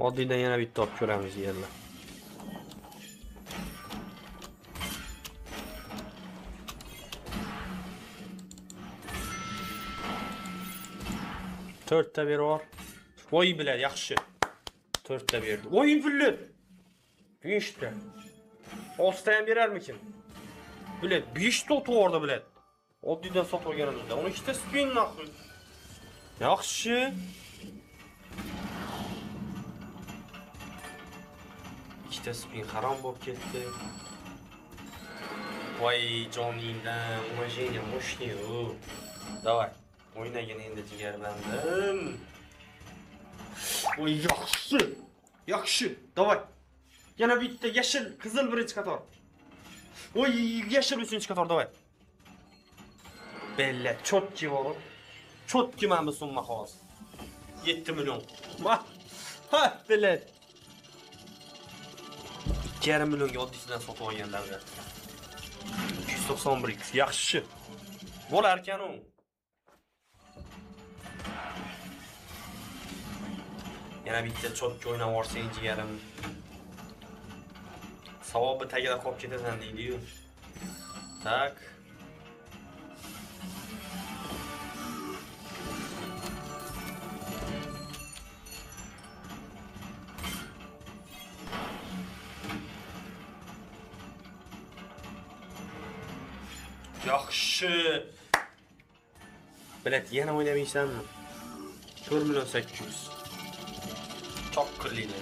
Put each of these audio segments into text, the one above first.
Oddiydan yana bitta olib ko'ramiz yerlar. To'rtta berib yubor. Voy bilar, yaxshi. To'rtta berdi. Voy bilar. 5ta. 6ta ham berarmikin? Bilet 5 ta o'tib yubordi bilet. Oddiydan sotib olganimizda 12 ta spin nahvi. Yaxshi. Ikkita spin harom bo'lib ketdi. Voy joningdan, уважение мощный. Давай. O'ynagin endi jigarbandim. Voy yaxshi. Yaxshi. Давай. Yana bitta yashil, qizil birinchi qator. Voy yashil uchinchi qator, давай. Bella, cho'tki bo'lib. Cho'tki mana bu summa hozir. 7 million. Ha, bella. 2,5 millionga oddiysidan sotib olganlar. 291 x yaxshi. Bo'lar ekan u. Yana bitta cho'tki o'ynab yuborsang jigarim. Savobi tagida qolib ketasan deydi-yu. Tak. Yaxshi. Bilet yana o'ynamaysanmi? 4 million 800. Cho'qqirlikni.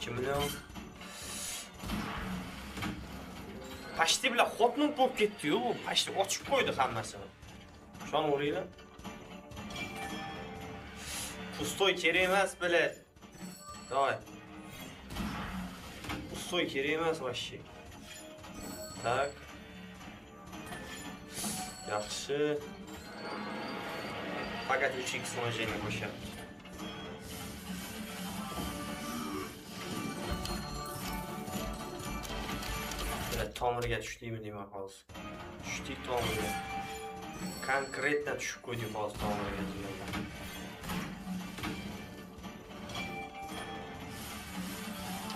2 million. Pashti bilan xotnum bo'lib ketdi-yu, bu pashti ochib qo'ydi hammasini. Shuni o'ringlar. Pustoy kerak emas, bilet. Давай. Pustoy kerak emas вообще. Так. Yaxshi. Faqat 3x умножение qo'shyapti. Tomirga tushdikmi deyman hozir. Tushdik tomirga. Konkretно tushib qo'ydik hozir tomirga deganlar.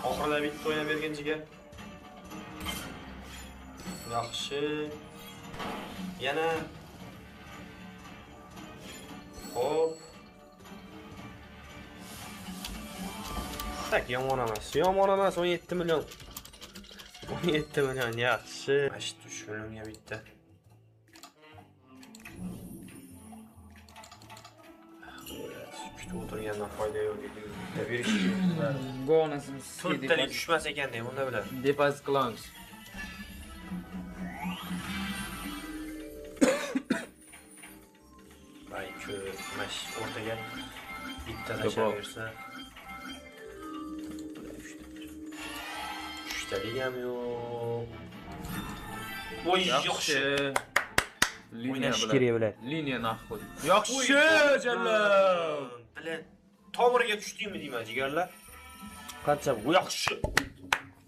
Oxirida bitta o'ynab bergan jigar. Yaxshi. Yana. Xo'p. Tak, yomon emas. Yomon emas, 17 million. 17 million yaxshi. Mana shu 3 millionga bitta. Kutib o'tirgandan foyda yo'q deydi. Bitta berish kerak. Gonasini to'rttalik tushmas ekan deyman, unda bilan. Depozit qilamiz. Voy ko'p, mana shu o'rtaga bitta tashlab bersa. Uchtalik ham yo'q. Voy yaxshi. O'ynash kerak bilan. Liniya nahvoy. Yaxshi jalab. Bilan tomirga tushdingmi deyman jigarlar. Qancha bu yaxshi.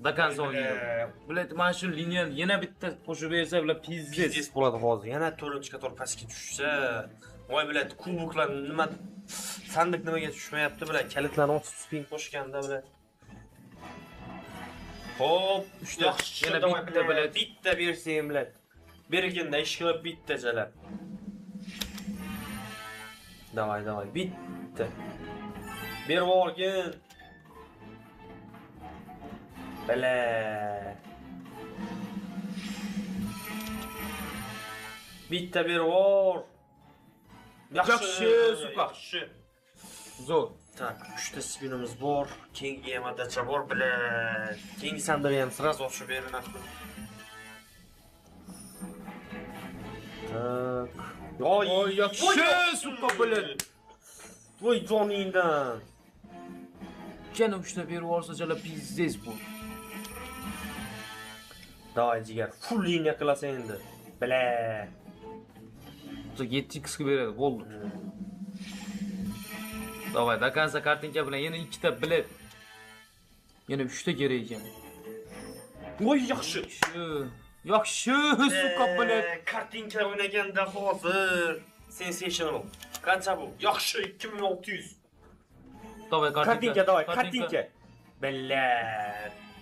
Dokan o'ynaydi. Bilet mana shu liniyani yana bitta qo'shib bersa, bular pizdez. Pizdez bo'ladi hozir. Yana 4-qator pastga tushsa, voy bilet kuboklar nima sandiq nimaga tushmayapti bilan kalitlarni ochib spin qo'shganda bilan. Hop, 3 yaxshi. Yana bitta bilet, bitta bersang bilet. Berganda ish qilib bitta jalab. Davay, davay, bitta. Berib olgin. Bala. Bitta berib ol. Yaxshi, super. Yaxshi. Zo'r. Tak, 3 ta spinimiz bor. Keyingi ham adacha bor, bila. Keyingi sandiqni ham sразу ochib beraman. Tak. Oy, yaxshi, super bilan. Voy joningdan. Yana 3 ta berib olsa jala pizdez bu. Davay jigar, full liniya qilasan endi. Bila. 7x ga beradi, bo'ldi. Davay, до конца kartinka bilan yana 2 ta bilet. Yana 3 ta kerak ekan. Voy yaxshi. Yaxshi, suka bilet. Kartinka o'ynaganda hozir. Sensational. Qancha bu? Yaxshi, 2600. Давай, kartinka, давай, kartinka. Billa.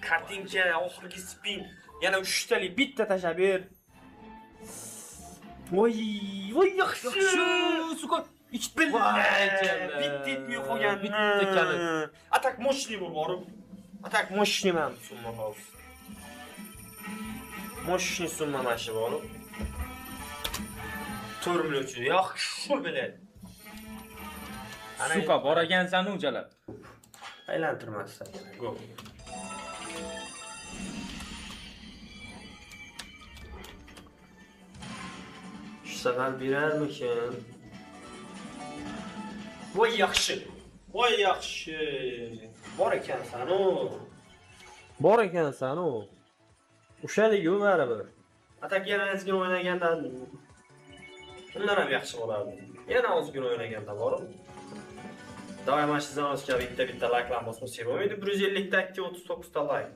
Kartinka, oxirgi spin. Yana 3 talik bitta tashlab ber. Voy, voy, yaxshi. Suka, ikkita bitta etmay qolgan, bitta kalit. Atak мощный bu borib. Atak мощный mana summa hozir. Мощный summa mana shu borib. 4 million uchun yaxshi biladi. Suka, bor ekansan u jalab. Aylantirmasdan yana go. Shu safar berarmikin? Voy yaxshi. Voy yaxshi. Bor ekansan u. Bor ekansan u. Ushadiku baribir. Atak yana ozgina o'ynagandan undan ham yaxshi bo'lardi. Yana ozgina o'ynaganda borib. Давай mana shu zanosga bitta-bitta layklar bosmasak bo'lmaydi. 150 ta 39 ta layk.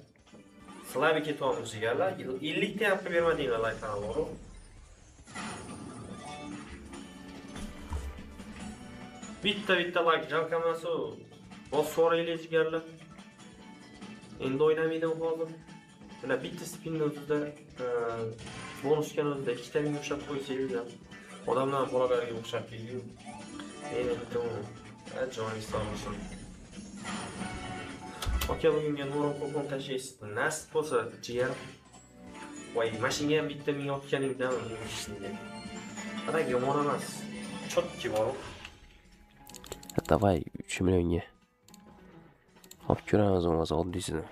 Sizlar ketyapmiz jigarlar. 50 ta ham qilib bermadinglar layklarni borib. Bitta-bitta layk jalkamasi bosib so'raylik jigarlar. Endi o'ynamaydi hozir. Mana bitta spinni o'zida bonusga o'zida ikkita ming ushlab qo'ysangiz ham odamlar bolalarga o'xshab keldi. Endi bitta joningiz sog' bo'lsin. Aka bugunga nurim qo'pon tashlaysiz. Nasib bo'lsa jigar. Voy, mashinga ham bitta ming otganingdan atak yomon emas. Chotki borib. Давай 3 millionga. Hop ko'ramiz bo'lmasa oddiysini.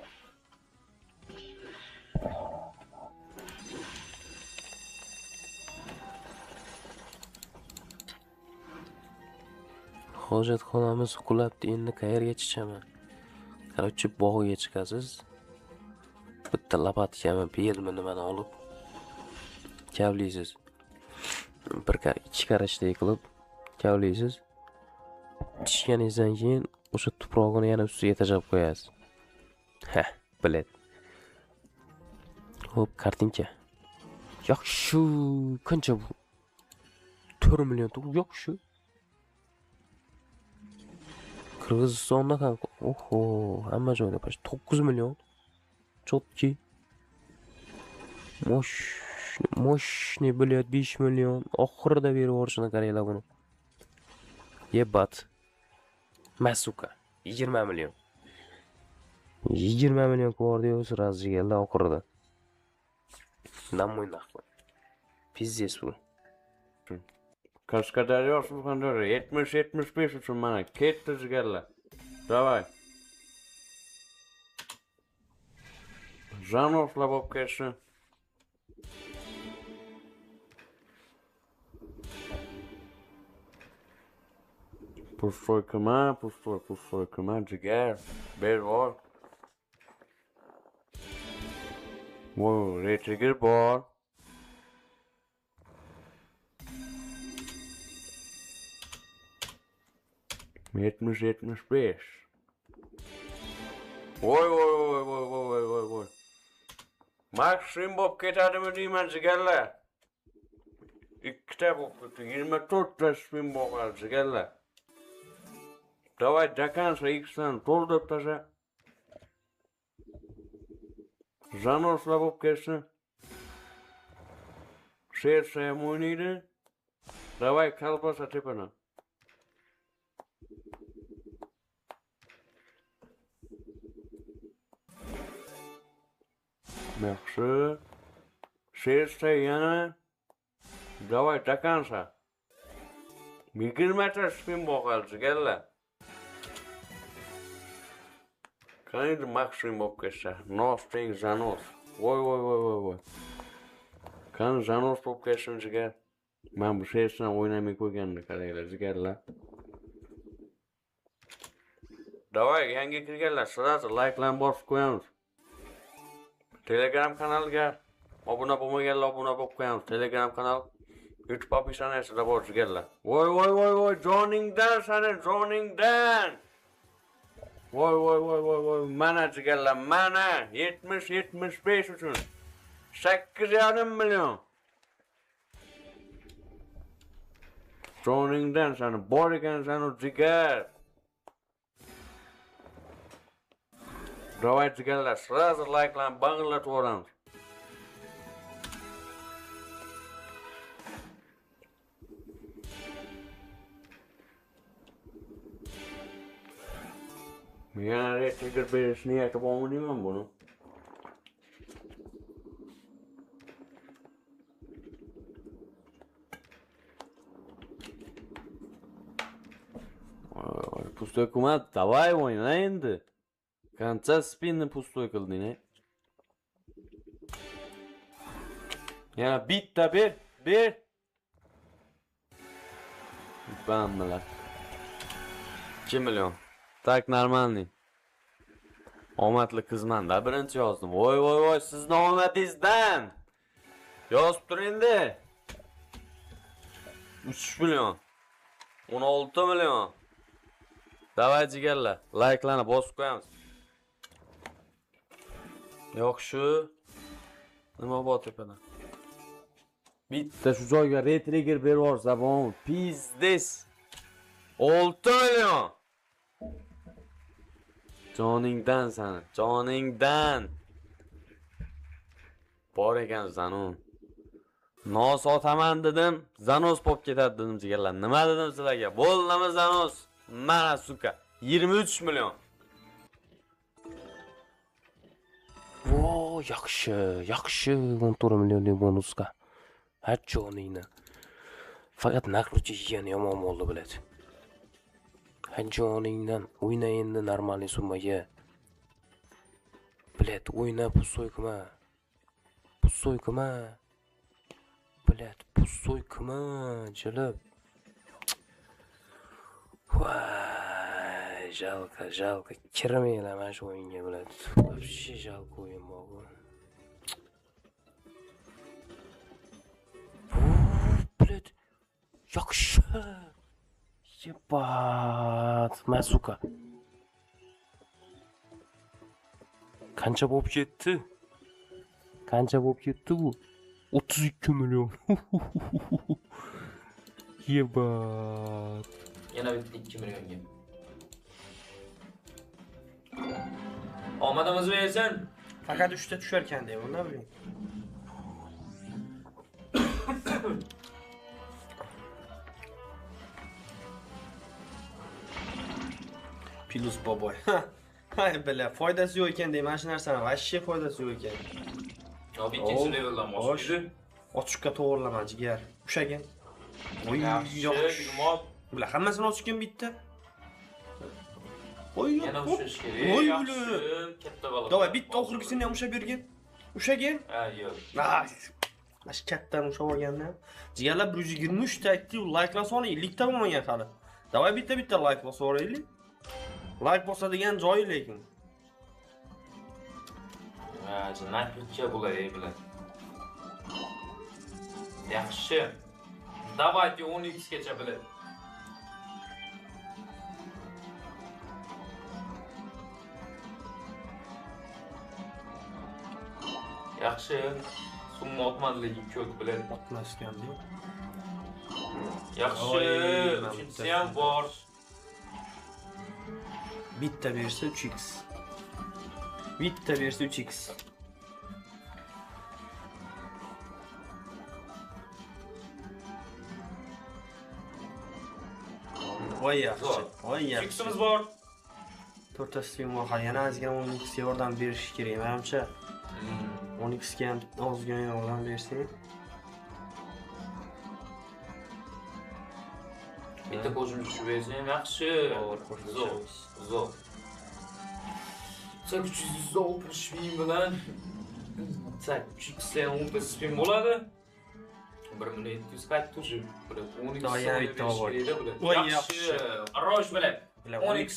Hojatxonamiz qulabdi, endi qayerga chiqaman? Короче, bog'ga chiqasiz. Bitta lopatkami, belmi nimani olib kavlaysiz. Bir ikki qarashdek qilib kavlaysiz. Tishganingizdan keyin o'sha tuprog'ini yana ustiga tashlab qo'yasiz. Ha, bilet. Xo'p, kartinka. Yaxshi, qancha bu? 4 million yo'q shu. Qirg'izistonda ham, oho, hamma joyda 9 million. Chotki. Мощный, блядь, 5 million. Oxirida berib yuborishini qaranglar buni. Yebat. Masuka 20 million. 20 million ko'rdi-yu, сразу jigarlar oxirida. Nammoy naqli. Pizzes bu. Qashqadaryo Surxondaryo 70-75 uchun mana ketdi jigarlar. Давай. Janovlar bo'lib ketsin. Пустой qilma, пустой, пустой qilma, jigar. Ber bor. Voy, retigir bor. Yetmish, 75. Voy, voy, voy, voy, voy, voy, voy. Maksim bo'lib ketadimi deyman jigarlar. Ikkita bo'lib ketdi, 24 ta spin bo'ladi jigarlar. Давай до конца X-dan to'ldirib tasha. Zanoslar bo'lib ketsin. Sersa ham o'ynaydi. Давай kolbasa tepadan. Yaxshi. Sersa yana. Давай до конца. 20 ta spin bo'ladi jigarlar. Qaniydi maksimum bo'lib ketsa. Nos teng zanos. Voy voy voy voy voy. Qani zanos bo'lib ketsin jigar. Men bu shersdan o'ynamay qo'ygandim qaranglar jigarlar. Давай yangi kirganlar сразу layklarni bosib qo'yamiz. Telegram kanaliga obuna bo'lmaganlar obuna bo'lib qo'yamiz. Telegram kanal YouTube описаниесida bor jigarlar. Voy voy voy voy joningdan sani joningdan. Voy voy voy voy voy mana jigarlar mana 70-75 uchun 8,5 million. Joningdan sani bor ekansan jigar. Давай jigarlar, сразу layklarni bang'illatib yuboramiz. Yana retrigger berish niyati bormi deyman buni. Пустой qilma, давай o'yna endi. Qancha spinni пустой qilding, e? Yana bitta ber, ber. Bamlar. 2 million. Так нормальный. Omadli qizman-da, birinchi yozdim. Voy voy voy, sizni omadingizdan. Yozib tur endi. 3 million. 16 million. Давай jigarlar, layklarni bosib qo'yamiz. Yo'q shu. Nima bor tepada? Bitta shu joyga retrigger berib yuborsa, bu pizdes. 6 million. Joningdan sani, joningdan. Bor ekan zanon. Nos otaman dedim, zanos bo'lib ketadi dedim jigarlar. Nima dedim sizlarga? Bo'ldimi zanos? Mana suka. 23 million. Vo, yaxshi, yaxshi 14 millionlik bonusga. Ha joningni. Faqat naqlchi yegan yomon bo'ldi, biladi. Ha joningdan o'yna endi normalniy summaga. Блядь, o'yna пустой qilma. Пустой qilma. Блядь, пустой qilma, jilib. Voy, жалко, жалко. Kirmanglar mana shu o'yinga, блядь. Вообще жалко o'yin bu. Блядь, yaxshi. Ебать, masuka. Qancha bo'lib ketdi? Qancha bo'lib ketdi bu? 32 million. Ебать. Yana bitta 2 millionga. Omadimiz bersin. Faqat 3 ta tushar ekan deyman, unda biling. Plus boboy. Hay bila, foydasi yo'q ekan deyman shu narsani, vashshe foydasi yo'q ekan. Abi ikkinchi leveldan boshlaydi. Ochiqqa to'g'rilama jigar. Ushagan. Oy, yaxshi. Bular hammasini ochgan bitta. Oy, yana ushash kerak. Oy, katta baliq. Davay, bitta oxirgisini ham ushlab bergin. Ushagan. Ha, yo'q. Mana shu kattani ushlab olganda. Jigarlar 123 ta aktiv layklar soni 50 ta bo'lmagan hali. Davay bitta-bitta layk bosib yuboraylik. Layk bosadigan joyi lekin. Ha, naklikka bular, ey bular. Yaxshi. Давайте 10x gacha biladi. Yaxshi. Summa otmadi lekin ko'k bilan. Otmasgan deydi. Yaxshi. Uchinchisi ham bor. Bitta bersa 3x. Bitta bersa 3x. Voy yaxshi. Voy yaxshi. 3x'imiz bor. 4 ta stream bor. Yana ozgina 10x yordam berish kerak, menimcha. 10x ga ham ozgina yordam bersak. Bitta qo'shimcha tushib bersa ham yaxshi. Zo'r, zo'r. 360 ming bilan 3x ham 10 ta spin bo'ladi. 1700 qaytdi уже. 10x yana bitta bor. Voy yaxshi. Rosh bilan 10x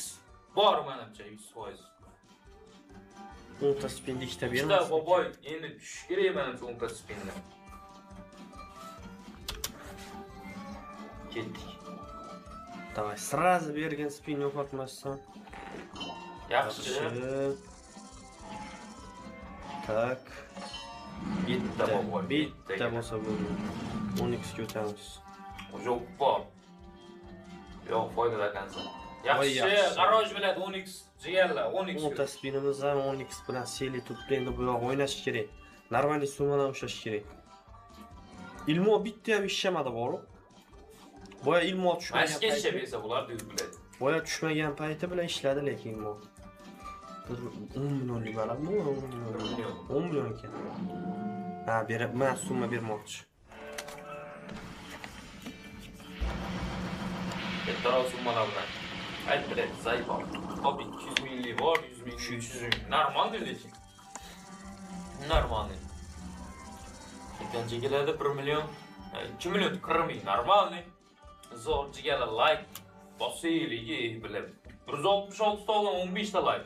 bor menimcha 100%. 10 ta spinni ikkita bermas. Ikkita boboy endi tushish kerak menimcha 10 ta spinni. Ketdik. Давай, сразу bergan spin yo'qotmasdan. Yaxshi. Так. Bitta boboy, bitta bo'lsa bo'ldi. 10x ga o'tamiz. Уже bor. Yo'q, foydali ekansan. Yaxshi, qaroj bilan 10x jigarlar, 10x. 10 ta spinimiz ham 10x bilan seli turibdi, endi bu yoq o'ynash kerak. Normal summadan ushlash kerak. Ilmo bitta ham ishlamadi borib. Boya ilmo tushmagan. Mashga ishlab bersa bo'lardi, biladi. Boya tushmagan payti bilan ishladi lekin ilmo. 10 millionlik balandmi? 10 million. 10 million ekan. Ha, berib, men summa bermoqchi. Kattaroq summalar bilan. Ayt bilan, zaybob. Hop 200 minglik bor, 100 ming, 300 ming. Normal lekin. Normal. Qancha keladi? 1 million, 2 million 40 ming. Normal. Zo'r jigarlar, like bosaylik, bilib. 166 ta odam 15 ta like.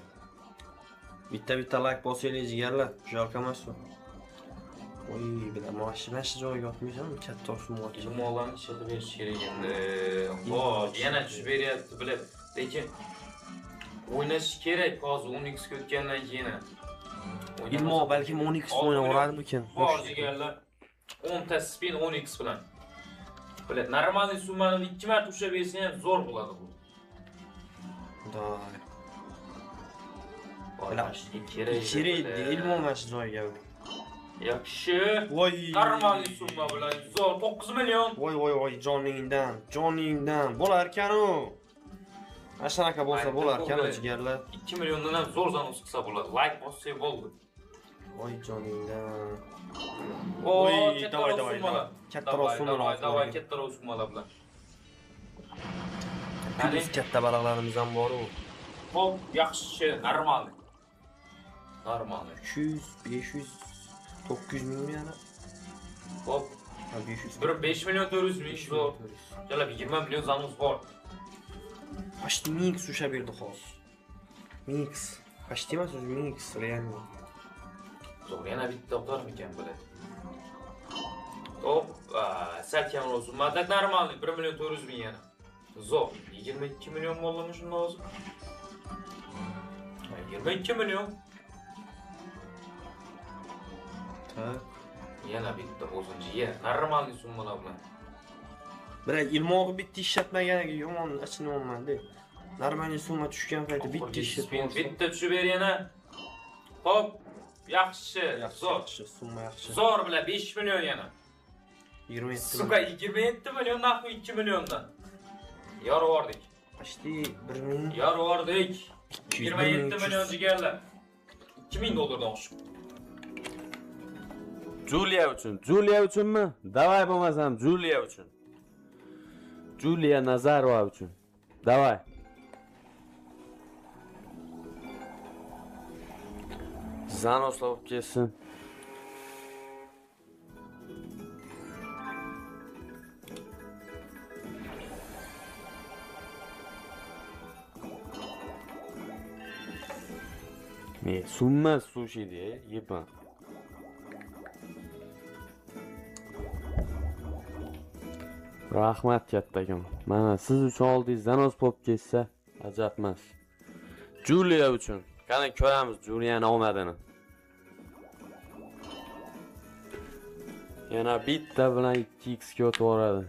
Bitta-bitta like bosaylik jigarlar, жалко emas u. Oy, bilan mana shu joyga otmaysanmi? Katta summa otib. Ilmolarni ishlatib berish kerak endi. Xo'p, yana tushib beryapti, bilib. Lekin o'ynash kerak hozir 10x ga o'tgandan keyin. Ilmo balkim 10x o'ynaverarmikin? Bor jigarlar. 10 ta spin 10x bilan. Bilib, normal summani 2 marta ushlab bersa ham zo'r bo'ladi bu. Xudoy. Kerak. Kerak, ilmo mana shu joyga. Yaxshi. Voy. Normal summa bilan zo'r 9 million. Voy voy voy, joningdan, joningdan bo'lar ekan u. Mana shunaqa bo'lsa bo'lar ekan jigarlar. 2 milliondan ham zo'r zanos qilsa bo'ladi. Like bossak bo'ldi. Voy joningdan. Voy, davay davay. Kattaroq summalar. Davay, kattaroq summalar bilan. Biz katta baliqlarimiz ham bor u. Xo'p, yaxshi, normal. Normal. 300, 500, 900 mingmi yana? Xo'p. 500. Bir 5 million 400 ming zo'r. Jalab 20 million zanos bor. Почти mix ushlab berdi hozir. Mix. Почти emas, o'zi mix реально. Zo'r, yana bitta o'tarmikan bo'ladi. Hop, sal kamroq summa. Tak normal, 1 million 400 ming yana. Zo'r. 22 million bo'ldimi shunda hozir? 22 million. Tak. Yana bitta o'zinchi yer. Normal summalar bilan. Biroq ilmog'i bitta ishlatmaganiga yomon achinayapman-da. Normal summa tushgan paytda bitta ishlatib, bitta tushib ber yana. Hop, yaxshi, zo'r. Yaxshi, summa yaxshi. Zo'r bilan 5 million yana. 27. Suka 27 million naqd 2 milliondan. Yorvordik. Почти 1000. Yorvordik. 27 million jigarlar. 2000 dollardan oshib. Julia uchun, Julia uchunmi? Davay bo'lmasam Julia uchun. Julia Nazarova uchun. Davay. Zanoslab kelsin. Ne, summa sushi de, yepa. Rahmat kattakon. Mana siz uchun oldingiz zanos bo'lib ketsa, ajab emas. Julia uchun. Qani ko'ramiz Juliani omadini. Yana bitta bilan 2x ga o'tib yuboradi.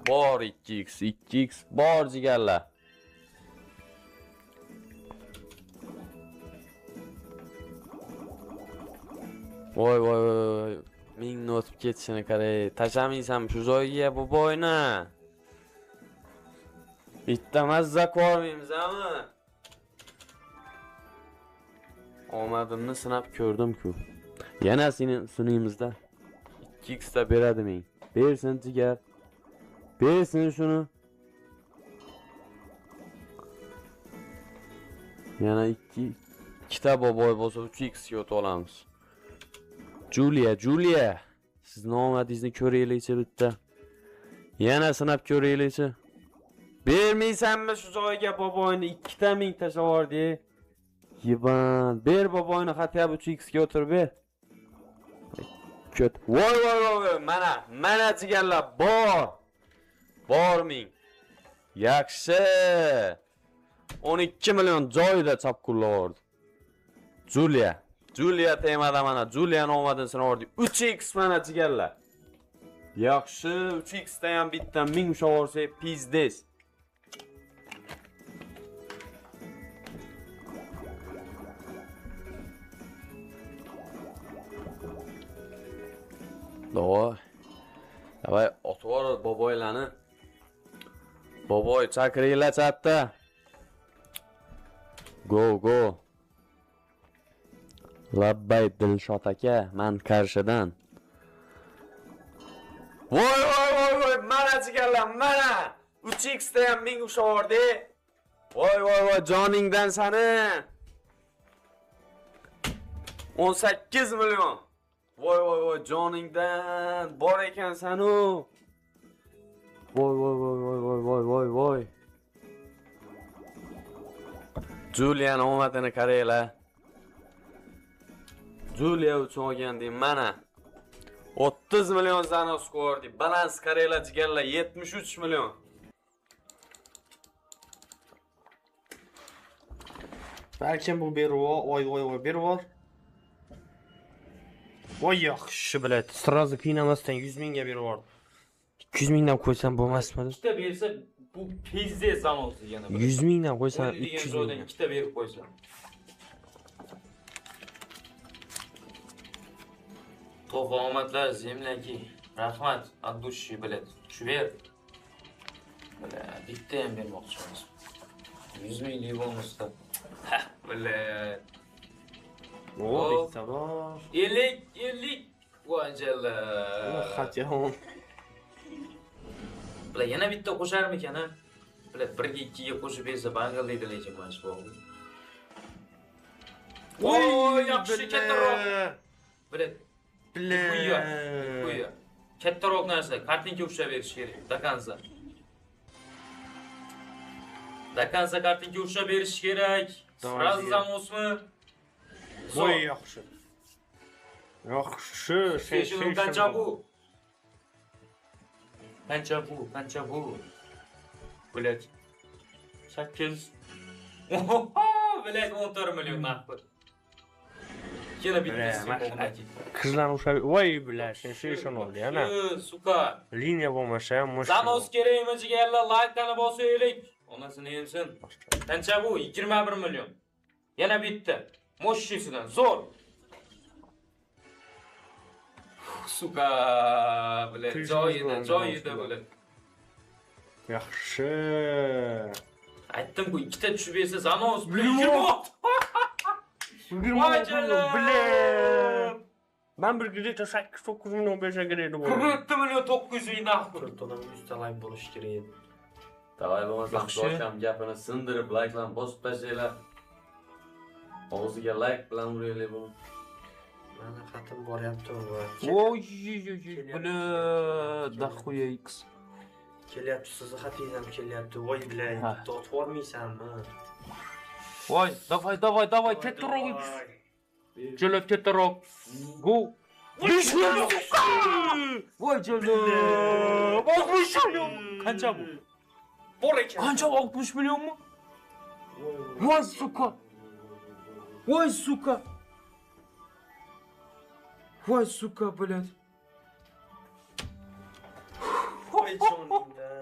Bor 2x, 2x bor jigarlar. Voy voy voy. Mingni o'tib ketishini qarang. Tashamaysan shu joyga bu boyni. Bitta mazza ko'rmaymizmi? Omadimni sinab ko'rdim-ku. Yana seni sinaymizda. 2x ta beradi ming. Bersin jigar. Bersin shuni. Yana 2 ta boboy bo'lsa 3x ga o'tib olamiz. Julia, Julia. Sizni omadingizni ko'raylikchi bitta. Yana sinab ko'raylikchi. Bermaysanmi shu joyga boboyni 2 ta ming tashlab yubordi. Yiban, ber boboyni хотя бы 3x ga o'tirib ber. Ko't. Voy voy voy, mana, mana jigarlar bor. Bor ming. Yaxshi. 12 million joyida chopqullab yubordi. Julia. Julia temada mana Juliani omadini sinab yubordik. 3x mana jigarlar. Yaxshi, 3x da ham bitta 1000 ushlab olsak, pizdes. Давай. Давай, otib yubor boboylarni. Boboy chaqiringlar chatda. Go, go. Labbay Dilshod aka, men qarshidan. Voy voy voy voy, mana jigarlar, mana. 3x da ham 1000 ushlab yubordi. Voy voy voy, joningdan sani. 18 million. Voy voy voy, joningdan bor ekansan u. Voy voy voy voy voy voy voy voy. Julian omadini qaranglar. Julia uchun olgan deyim mana. 30 million zanos ko'rdik. Balans qaranglar jigarlar, 73 million. Balkim bu berib, voy voy voy berib. Voy yaxshi, блядь. Сразу qiynamasdan 100 mingga berib yubordi. 200 mingdan qo'ysam bo'lmasmidi? Ikkita bersa bu pizdes zamonsi yana. 100 mingdan qo'ysam 200 mingdan ikkita berib qo'ysa. To'g'ri omadlar zemlaki. Rahmat, от души, блядь. Tushib ber. Блядь, bitta ham bermoqchimiz. 100 minglik bonusda. Ha, блядь. O, bitta bor. 50, 50. Voy Хотя он. Бля, yana bitta qo'sharmikan, ha? Бля, 1ga 2ga qo'shib bersa bangillaydi lekin mana shu bog'ni. Voy, yaxshi kattaroq. Бля, Бля. Qo'ya. Kattaroq narsa, kartinka ushlab berish kerak, до конца. До конца kartinka ushlab berish kerak. Сразу zanosmi? Voy, yaxshi. Yaxshi, şey qancha bu? Qancha bu? Qancha bu? Блядь. 8. Блядь, 14 million naqd. Yana bittasi. Qizlarni ushlab, voy, блядь, sensation oldi yana. Сука. Liniya bo'lmasa ham mushkul. Zanos kerakmi jigarlar, like-larni bosaylik. Onasini emsin. Qancha bu? 21 million. Yana bitta. Moshisidan zo'r. Сука, блядь, joyida, joyida, блядь. Yaxshi. Aytdim-ku, ikkita tushib bersa zanos, блядь. 26 million, блядь. Men bir где-то 8-9 million bersa kerak edi. 47 million 900 ming naqd. 4 odam 100 ta like bo'lishi kerak edi. Davay bo'lmasam Dosham gapini sindirib like'larni bosib tashlanglar. Og'ziga like bilan uraylik bu. Mana xatim boryapti. Voy, бля, дохуя x. Kelyapti, sizni xatingiz ham kelyapti. Voy, бля, bitta otib yubormaysanmi? Voy, давай, давай, давай, kattaroq x. Jalab kattaroq. Go. 5 million. Voy jalab. 60 million. Qancha bu? Bor ekan. Qancha 60 millionmi? Voy, сука. Voy, сука. Voy, сука, блядь. Voy joningdan.